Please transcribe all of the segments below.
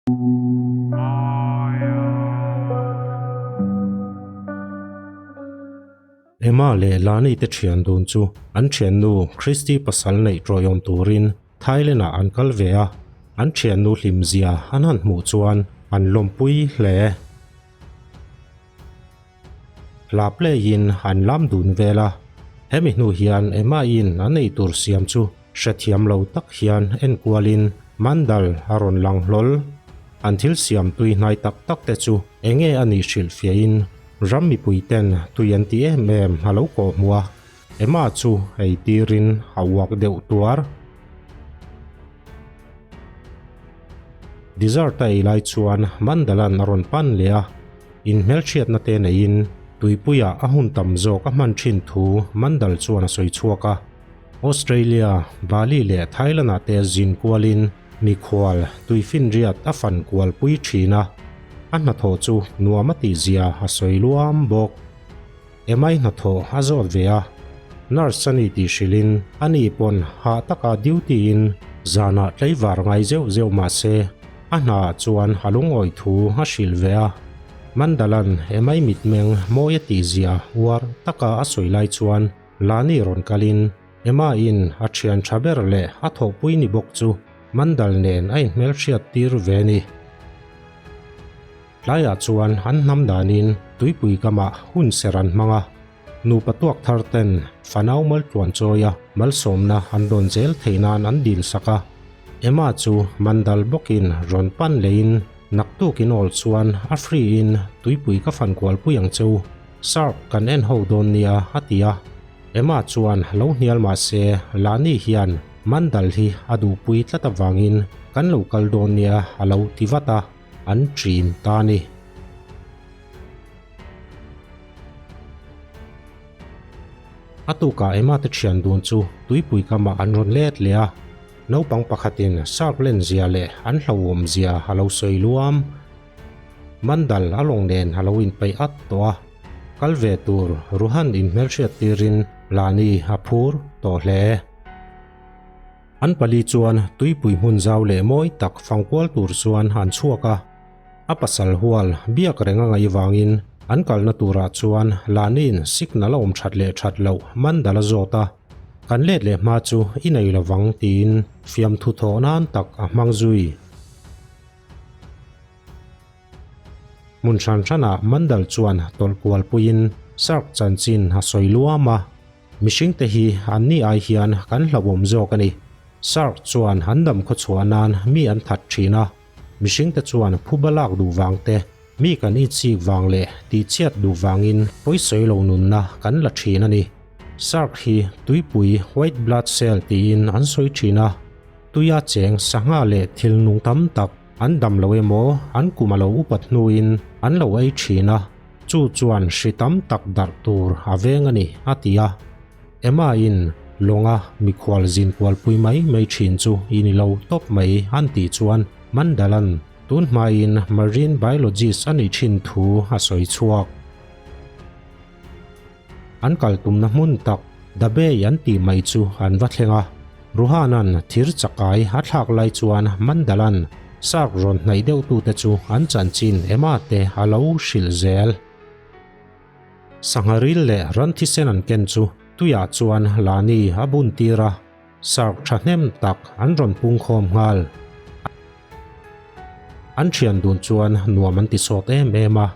Emma leh Lani te thian dun chu an thiannu Christy pasal neih tawihawm turin Thailand ah an kal ve a, an thiannu hlimzia an han hmuh chuan an lawmpui hle. Hla play in an lam dun vel a, hemi hnu hian Emma in an eitur siam chu hrethiam lo tak hian enkual in Mandal a rawn lang hlawl. An thil siam tui hnai tak tak te chu enge a nih hrilh fiah in ram mipui ten tui an ti em em a lo kawh hmuh a, Emma chu ei tir in a uak deuh tuar. Dessert a ei lai chuan Mandalan a rawn pan leh a, inhmelhriatna te neiin tuipuiah a hun tam zawk a hman thin thu Mandal chuan a sawi chhuak a. Australia, Bali leh Thailand-ah te zin kualin mikhual tuifinriat a fan kual pui thin a, a hnathawh chu nuam a tihzia a sawi luam bawk. Emai hnathawh a zawt ve a, nurse a ni tih hrilhin a ni pawn hah taka duty in zanah tlaivar ngai zeuh zeuh mah se a hnaah chuan a lungawi thu a hrilh ve a. Mandalan Emai mitmeng mawi a tihzia uar taka a sawi lai chuan Lani rawn kalin Emma in a thian tha ber leh a thawhpui ni bawk chu Mandal nen a inhmelhriat tir ve ni. Tlaiah chuan an hnam danin tuipui kamah hun ser an hmang a, nupa tuak thar ten fanau maltluan chawia malsawmna an dawn zel theih nan an dil sak a. Emma chu Mandal bawkin rawn pan leiin naktuk in awl chuan a free in tuipui ka fan kualpui ang cheu, Shark kan en ho dawn nia a ti a. Emma chuan lo hnial mah se Lani hian Mandal hi a duhpui tlat avangin kan lo kal dawn nia a lo ti vat a. An ṭin ta a ni. A tukah Emma te ṭhian dun chu tuipui kamah an rawn let leh a, naupang pakhatin shark len zia leh an hlauhawm zia a lo sawi luam. Mandal a lawng nen a lo inpeih at tawh a, kal ve tur Ruhan inhmelhriat tirin Lani a phur tawh hle. An pali chuan tuipui hmun zau leh mawi tak fangkual tur chuan an chhuak a, a pasal hual biak reng a ngaih vangin an kalna turah chuan Lani'n signal a awm that leh that loh Mandal a zawt a, kan let leh hma chu i nei lovang tiin fiamthu thawh nan tak a hmang zui. Hmun hran hranah Mandal chuan tawlh kual puiin Shark chanchin a sawi luam a. Mihringte hi an ni ai hian kan hlauhawm zawk a ni. Shark chuan an dam khawchhuah nan mi an that thin a, mihringte chuan phuba lak duh vang te, mi kan itsik vang leh tihchhiat duh vangin pawisawi lo nunna kan la thin a ni. Shark hi tuipui white blood cell tiin an sawi thin a, tuia cheng sangha leh thil nung tam tak an dam lo emaw an kum a lo upat hnuin an lo ei thin a. Chu chuan hri tam tak darh tur a veng a ni, a ti a. Emma in lawnga mikhual zin kualpui mai mai thin chu i ni lo tawp mai an tih chuan Mandalan tun hmain marine biologist a nih thin thu a sawi chhuak. An kal tumna hmun tak Dabei an tih mai chu an va thleng a. Ruhanan thir chakai a thlak lai chuan Mandalan Shark rawn hnaih deuh tute chu an chanchin Emma te a lo hrilh zel. Sangha ril leh ran thisen an ken chu tuiah chuan Lani a bun tir a, Shark thahnem tak an rawn pungkhawm nghal. An thian dun chuan nuam an ti sawt em em a.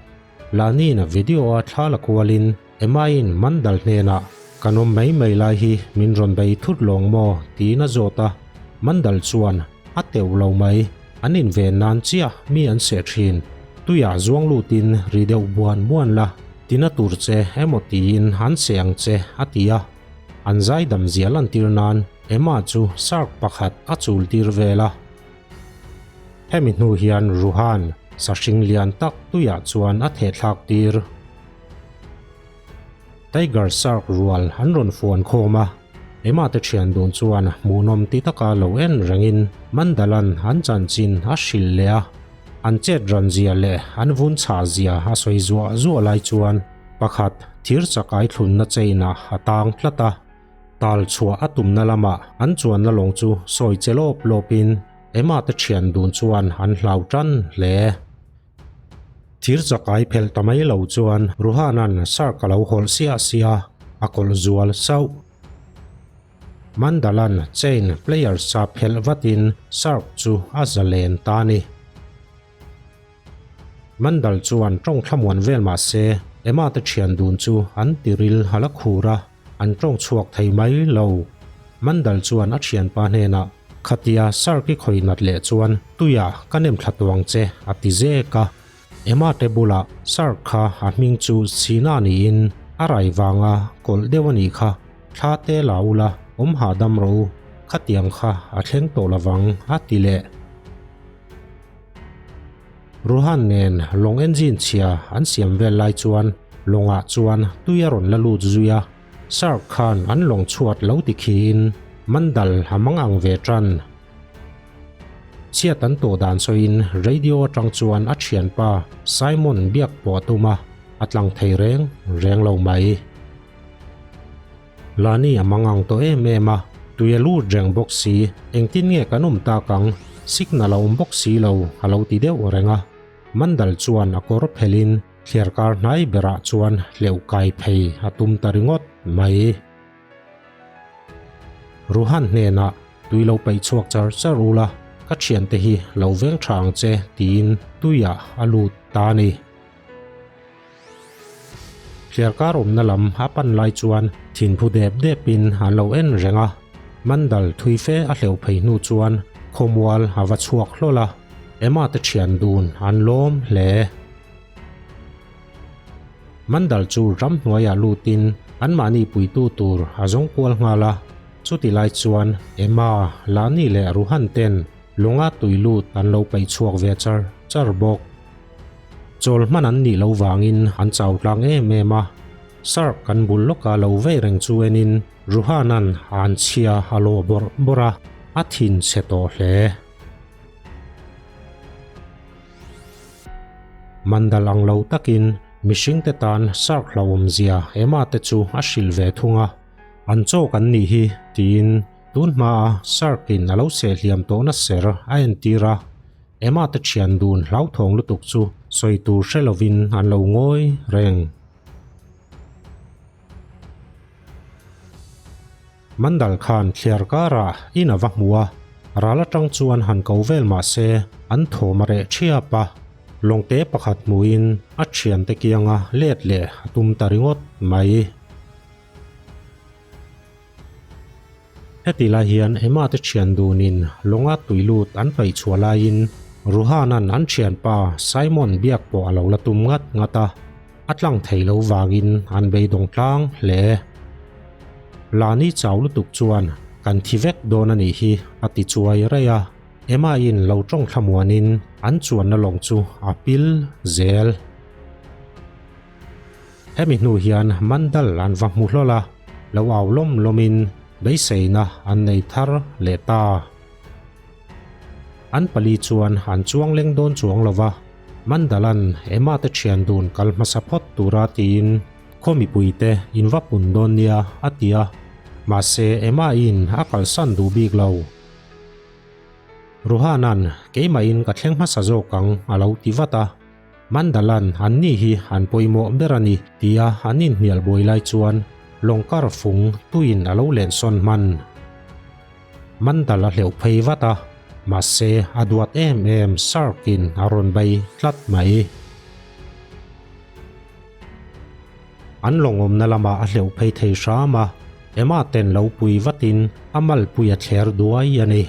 Lani'n video a thla la kualin Emma-in Mandal hnenah, Kan awm mai mai lai hi min rawn bei thut lawng maw? tiin a zawt a. Mandal chuan, A teuh lo mai, an inven nan chiah mi an seh thin. Tuiah zuang lutin ri deuh buan buan la, tina tur che emaw tiin an seh ang che, a ti a. An zaidam zia lantir nan Emma chu shark pakhat a chul tir vel a. Hemi hnu hian Ruhan sahring lian tak tuiah chuan a thehthlak tir. Tiger Shark rual an rawn fuan khawm a, Emma te thian dun chuan hmuhnawm ti taka lo en rengin Mandalan an chanchin a hrilh leh a, an chet ran zia leh an vun chhah zia a sawi zuah zuah lai chuan pakhat thir chakai thlunna chain ah a tang tlat a. Tal chhuah a tumna lamah an chuanna lawng chu sawi che lawp lawpin Emma te thian dun chuan an hlau tan hle. Thir chakai phelh ta mai lo chuan Ruhana'n shark a lo hawlh siah siah a, a kawlh zual sauh. Mandalan chain player sa phelh vatin shark chu a zalen ta a ni. Mandal chuan tawng thlamuan vel mah se Emma te thian dun chu an tiril a la khur a, an tawng chhuak thei mai lo. Mandal chuan a thianpa hnenah, Khatia shark i khawi nat leh chuan tuiah ka nem thla tuang che a ti zek a. Emma te bulah shark kha a hming chu Sina niin a rai vanga kawlh deuh a nih kha, thla te la ula awm hahdam rawh u, khatiang kha a thleng tawh lovang a ti leh. Ruhan nen lawng engine chhia an siam vel lai chuan lawngah chuan tui a rawn la lut zui a, Shark khan an lawng chhuat lo ti khiin Mandal a mang ang ve tan. Chhiat an tawh dan sawiin radio atang chuan a thianpa Simon biak pawh a tum a, a tlang thei reng reng lo mai. Lani a mangang tawh em em a, tui a lut reng bawk si, engtin nge kan awm tak ang, signal a awm bawk si lo a lo ti deuh reng a. Mandal chuan a kawr phelhin thliarkar hnai berah chuan hleuh kai phei a tum ta ringawt mai. Ruhan hnenah tui lo peih chhuak char char ula, ka thiante hi lo veng tha ang che tiin tuiah a lut ta a ni. Thliarkar awmna lam a pan lai chuan thinphu dep depin an lo en reng a, Mandal thui fe a hleuh phei hnu chuan khawmual a va chhuak hlawl a, Emma te thian dun an lawm hle. Mandal chu ramhnuaiah lutin anmahni puitu tur a zawng kual nghal a, chuti lai chuan Emma, Lani leh Ruhan ten lunga tui lut an lo peih chhuak ve char char bawk. Chawl hman an nih loh vangin an chau tlang em em a, Shark kan bul lawka lo vei reng chu enin Ruhana'n an chhia a lawh bawrh bawrh a, a thin chhe tawh hle. Mandal ang lo takin mihringte tan Shark hlauhawmzia Emma te chu a hrilh ve thung a, An chaw kan nih hi tiin tun hmaa Shark in a lo sehhliam tawhna ser a entir a. Emma te thian dun hlauthawng lutuk chu sawi tur hre lovin an lo ngawi reng. Mandal khan thliar karah in a va hmu a, ral atang chuan han ko vel mah se an thawm a reh thiap a. Lawngte pakhat hmuhin a thiante kianga let leh a tum ta ringawt mai. Heti lai hian Emma te thian dunin lawnga tui lut an paih chhuah laiin Ruhana'n an thianpa Simon biak pawh a lo la tum ngat ngat a, a tlang thei lo vangin an beidawng tlang hle. Lani chau lutuk chuan kan thi vek dawn a nih hi a ti chuai raih a, Emma-in lo tawng thlamuanin an chuanna lawng chu a pil zel. Hemi hnu hian Mandal an va hmu hlawl a, lo au lawm lawmin beiseina an nei thar leh ta. An pali chuan an chuang leng dawn chuang lo va, Mandala'n Emma te thian dun kal hmasa phawt tura tiin khaw mipuite in va pun dawn nia a ti a, mahse Emma-in a kalsan duh bik lo. Ruhana'n keimahin ka thleng hmasa zawk ang a lo ti vat a. Mandalan anni hi an pawimawh ber a ni tia an inhnial buai lai chuan lawng kar fung tuin a lo lensawn hman. Mandal a hleuh phei vat a, mahse a duat em em Shark in a rawn bei tlat mai. An lawng awmna lamah a hleuh phei thei hram a, Emma ten lo pui vatin a malpui a thler duai a ni.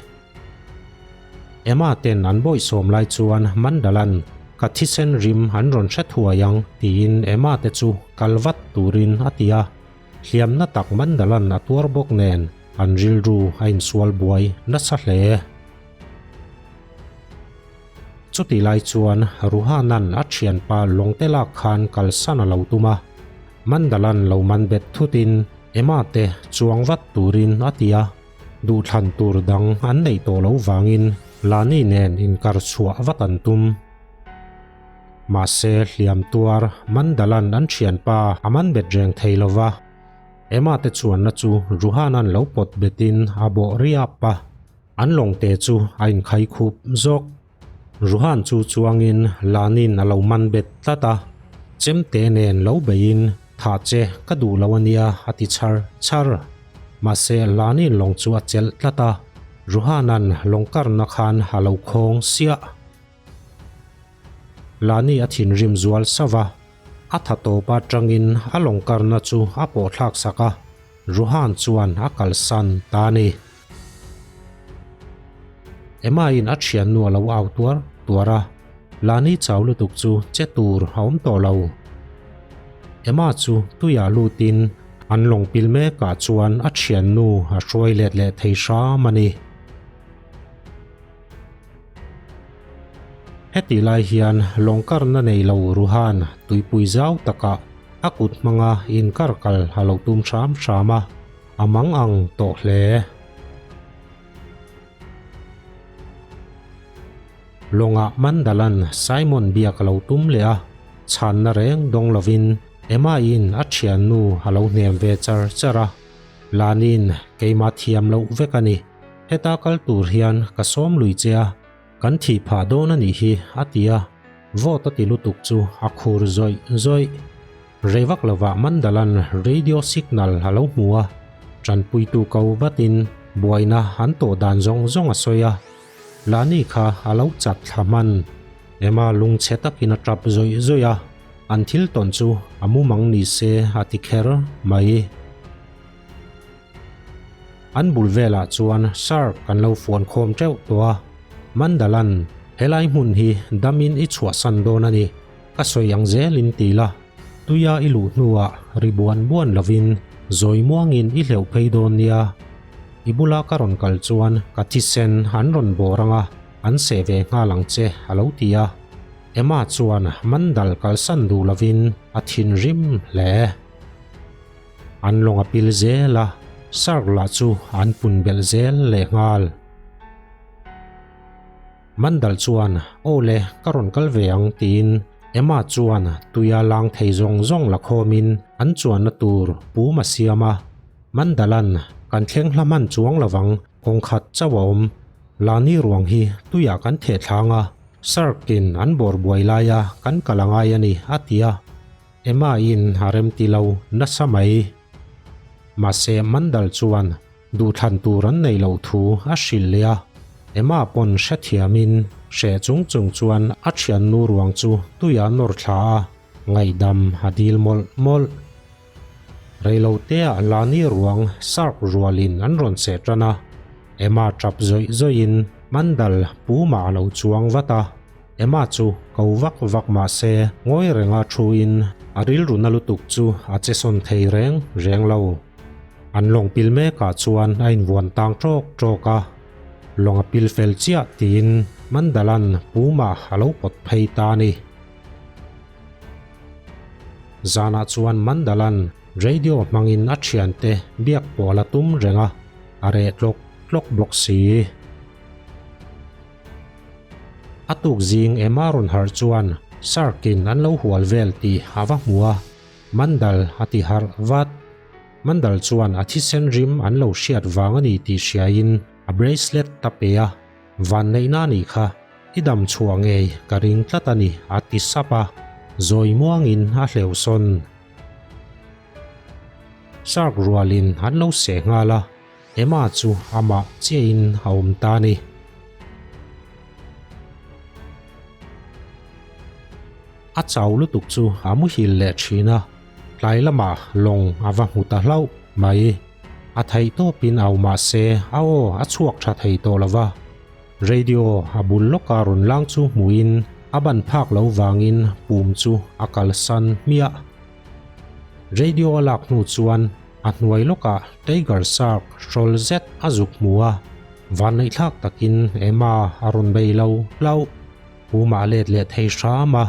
Emma ten an bawihsawm lai chuan Mandalan ka thisen rim an rawn hre thuai ang tiin Emma te chu kal vat turin a ti a, hliamna tak Mandalan a tuar bawk nen an rilru a insual buai nasa hle. Chutih lai chuan Ruhanan a thianpa lawngte lak khan kalsan a lo tum a, Mandalan lo man bet thutin Emma te chuang vat turin a ti a. Duhthlan tur dang an neih tawh loh vangin Lani nen inkar chhuah vat an tum. Mahse hliam tuar Mandalan an thianpa a man bet reng thei lo va, Emma te chuanna chu Ruhana'n lo pawt betin a bawh riap a. An lawngte chu a inkhai khup zawk. Ruhan chu chuangin Lanin a lo man bet tlat a, chemte nen lo beiin thah che ka duh lo a nia a ti chhar chhar. Mahse Lanin lawng chu a chelh tlat a, Ruhana'n lawng karna khan a lo khawng siah. Lani a thinrim zual sauh a, a tha tawp atangin a lawng karna chu a pawh thlak sak a, Ruhan chuan a kalsan ta a ni. Emma-in a thiannu a lo au tuar tuar a, Lani chau lutuk chu che tur a awm tawh lo. Emma chu tuiah lutin an lawng pil mekah chuan a thiannu a hruai let leh thei hram a ni. Hetih lai hian lawng karna nei lo Ruhan tuipui zau takah a kut hmanga inkar kal a lo tum hram hram a, a mang ang tawh hle. Lawngah Mandalan Simon biak a lo tum leh a, chhanna reng dawng lovin Emma-in a thiannu a lo hnem ve char char a, Lanin keimah thiam loh vek a ni. Heta kal tur hian ka sawm lui che a, kan thih phah dawn a nih hi, a ti a, vote a ti lutuk chu a khur zawih zawih. Rei vak lovah Mandalan radio signal a lo hmu a, tanpuitu ko vatin buaina an tawh dan zawng zawng a sawi a, Lani kha a lo chat thla hman. Emma lungchhe takin a tap zawih zawih a, an thil tawn chu a mumang ni se a ti kher mai. An bul velah chuan shark kan lo fuan khawm teuh tawh a, Mandalan, helai hmun hi damin i chhuahsan dawn a ni, ka sawi ang zelin ti la, tuia i luh hnuah ri buan buan lovin zawi muangin i hleuh phei dawn nia, i bula ka rawn kal chuan ka thisen an rawn bawr ang a, an seh ve nghal ang che a lo ti a. Emma chuan Mandal kalsan duh lovin a thinrim hle. An lawng a pil zel a, shark lah chu an pun belh zel leh nghal. Mandal chuan, Aw le, ka rawn kal ve ang tiin Emma chuan tuia lang thei zawng zawng la khawmin an chuanna tur pum a siam a. Mandalan, Kan thleng hla hman chuang lovang, kawng khat chauh a awm. Lani ruang hi tuiah kan theh thlang a, shark in an bawr buai laia kan kal a ngai a ni, a ti a. Emma in a remti lo nasa mai. Mahse Mandal chuan duhthlan tur an nei loh thu a hrilh leh a, Emma pawn hrethiamin hreh chung chung chuan a thiannu ruang chu tuiah nawr thla a, ngaihdam a dil mawlh mawlh. Reiloteah Lani ruang shark rualin an rawn seh tan a, Emma tap zawih zawihin Mandal pumah a lo chuang vat a. Emma chu ko vak vak mah se ngawi renga thuin a rilru na lutuk chu a che sawn thei reng reng lo. An lawng pil mekah chuan a invuan tang ṭawk ṭawk a, lawng a pil fel chiah tiin Mandalan Puma a lo pawt phei ta a ni. Zanah chuan Mandalan radio hmangin a ṭhiante biak pawl a tum reng a, a reh tlawk tlawk bawk si. A tuk zing Emma rawn harh chuan shark in an lo hual vel tih a va hmu a, Mandal a ti harh vat. Mandal chuan a thisen rim an lo hriat vang a ni tih hriain a bracelet ta pe a, Vanneihna a nih kha, i dam chhuah ngei ka ring tlat a ni a ti sap a, zawi muangin a hleuh sawn. Shark rualin an lo seh nghal a. Emma chu amah chiahin a awm ta a ni. A chau lutuk chu a muhil leh thin a, tlai lamah lawng a va hmu ta hlauh mai. A theih tawpin au mah se a aw a chhuak tha thei tawh lo va. Radio a bul lawka rawn lang chu hmuhin a ban phak lo vangin pum chu a kalsan hmiah. Radio a lak hnu chuan a hnuai lawkah Tiger Shark hrawl zet a zuk hmu a, vanneihthlak takin Emma a rawn bei lo hlauh. Pumah a let leh thei hram a,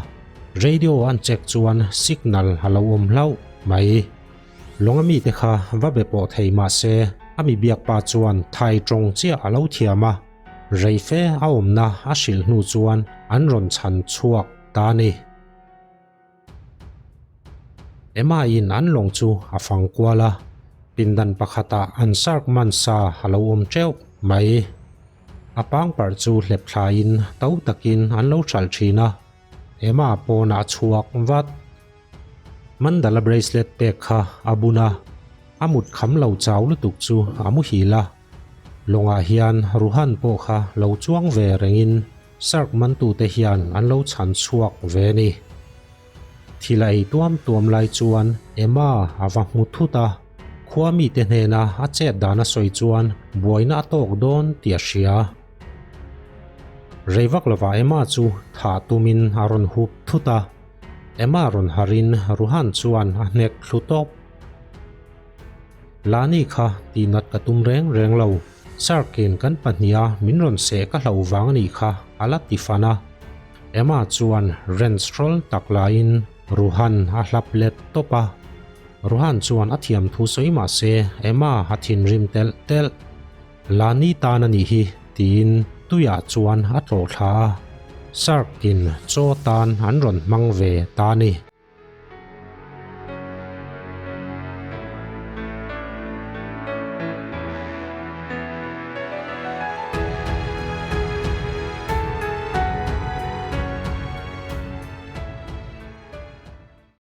radio an check chuan signal a lo awm hlauh mai. Lawng a mite kha va be pawh thei mah se a mi biak pa chuan Thai tawng chiah a lo thiam a, rei fe a awmna a hrilh hnu chuan an rawn chhan chhuak ta a ni. Emma in an lawng chu a fang kual a, pindan pakhatah an shark man sa a lo awm teuh mai. A pangparh chu hlep thlain to takin an lo hralh thin a, Emma pawnah a chhuak vat. Mandala bracelet pek kha a bun a, a mut kham lo chau lutuk chu a muhil a. Lawngah hian Ruhan pawh kha lo chuang ve rengin shark mantute hian an lo chhan chhuak ve a ni. Thil a ei tuam tuam lai chuan Emma a va hmu thut a, khua mite hnena a chet dan a sawi chuan buaina a tawk dawn tih a hria. Rei vak lovah Emma chu thah tumin a rawn hup thut a, Emma rawn harin Ruhan chuan a hnek thlu tawp. Lani kha tihnat ka tum reng reng lo, Shark-in kan pahniha min rawn seh ka hlauh vang a nih kha a la ti fan a. Emma chuan wrench hrawl tak laiin Ruhan a hlap let tawp a. Ruhan chuan a thiam thu sawi mah se Emma a thinrim telh telh. Lani tan a nih hi tiin tuiah chuan a tlawh thla a. Shark-in chaw tan an rawn hmang ve ta a ni.